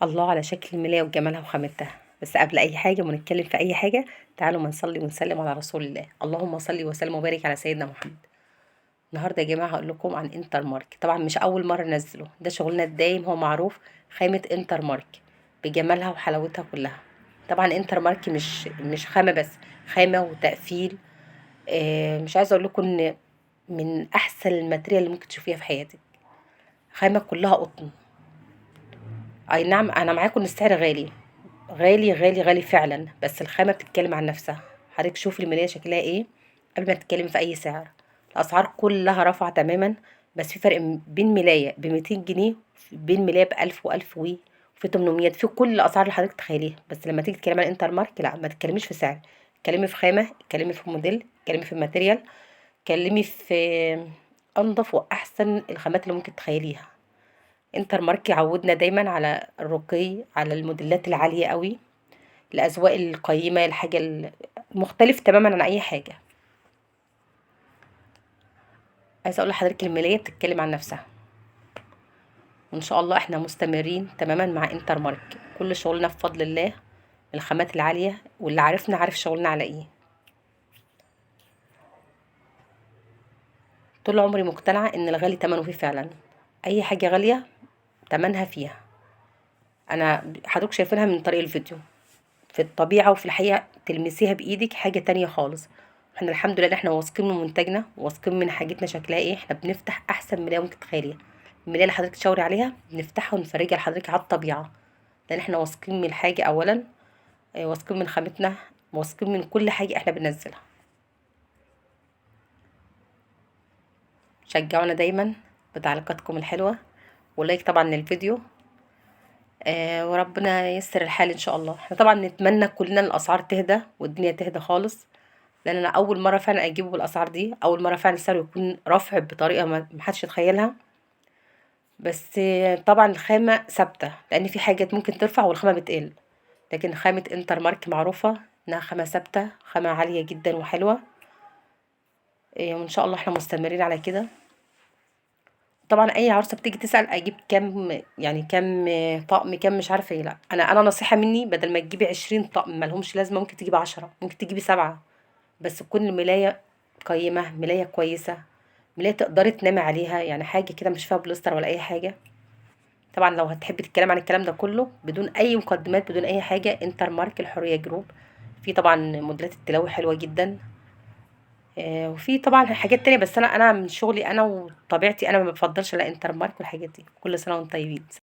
الله على شكل الملاية وجمالها وخامتها. بس قبل اي حاجة ما نتكلم في اي حاجة، تعالوا ما نصلي ونسلم على رسول الله. اللهم صل وسلم وبارك على سيدنا محمد. النهارده يا جماعة هقول لكم عن انترمارك. طبعا مش اول مرة ننزله، ده شغلنا الدايم، هو معروف خامة انترمارك بجمالها وحلاوتها كلها. طبعا انترمارك مش خامة بس، خامة وتقفيل. مش عايزه اقول لكم ان من احسن ال material اللي ممكن تشوفيها في حياتك. خامة كلها قطن. اي نعم انا معاكم ان السعر غالي غالي غالي غالي فعلا، بس الخامة بتتكلم عن نفسها. حضرتك شوفي الملايه شكلها ايه قبل ما تتكلمي في اي سعر. الاسعار كلها رفعه تماما، بس في فرق بين ملايه ب 200 جنيه، بين ملايه ب 1000 و1000 وي، وفي 800، في كل الاسعار اللي حضرتك تخيليها. بس لما تيجي تتكلمي عن انتر مارك، لا ما تتكلميش في سعر، اتكلمي في خامة، اتكلمي في موديل، اتكلمي في material، اتكلمي في انضف واحسن الخامات اللي ممكن تخيليها. انتر مارك عودنا دايما على الرقي، على الموديلات العالية قوي، الاذواق القيمة، الحاجة المختلف تماما عن اي حاجة. عايزه اقول لحضرتك الملايه بتتكلم عن نفسها، وان شاء الله احنا مستمرين تماما مع انتر مارك. كل شغلنا بفضل الله الخامات العالية، واللي عارفنا عارف شغلنا على ايه. طول عمري مقتنعة ان الغالي تمنه فيه فعلا، اي حاجة غالية تمنها فيها. انا حضرتك شايفينها من طريق الفيديو، في الطبيعة وفي الحقيقة تلمسيها بايدك حاجة تانية خالص. احنا الحمد لله احنا واثقين من منتجنا، واثقين من حاجتنا شكلها ايه. احنا بنفتح احسن ملايه ممكن تتخيليها. الملايه اللي حضرتك تشاوري عليها بنفتحها ونفرجها لحضرتك على الطبيعة، لان احنا واثقين من الحاجة اولا، واثقين من خامتنا، واثقين من كل حاجة احنا بننزلها. شجعونا دايما بتعليقاتكم الحلوة و like طبعا للفيديو، وربنا ييسر الحال ان شاء الله. احنا طبعا نتمنى كلنا الاسعار تهدى والدنيا تهدى خالص، لان انا اول مرة فعلا اجيبه بالاسعار دي، اول مرة فعلا السعر يكون رافع بطريقة ما حدش يتخيلها. بس طبعا الخامة ثابتة، لان في حاجات ممكن ترفع والخامه بتقل، لكن خامة انتر مارك معروفة انها خامة ثابتة، خامة عالية جدا وحلوه. وان شاء الله احنا مستمرين على كده. طبعا اي عروسه بتيجي تسال اجيب كام، يعني كام طقم، كام مش عارفه ايه، لا انا نصيحة مني، بدل ما تجيبي 20 طقم مالهمش لازمه، ممكن تجيبي 10، ممكن تجيبي 7، بس تكون الملايه قيمة، ملايه كويسة، ملايه تقدري تنامي عليها، يعني حاجة كده مش فيها بوليستر ولا اي حاجة. طبعا لو هتحبي تتكلمي عن الكلام ده كله بدون اي مقدمات بدون اي حاجة، انتر مارك الحرية جروب، في طبعا موديلات التلاوي حلوة جدا، وفي طبعا حاجات تانية، بس انا من شغلي انا وطبيعتي انا ما بفضلش لا انتر مارك والحاجات دي. كل سنة وانتم طيبين.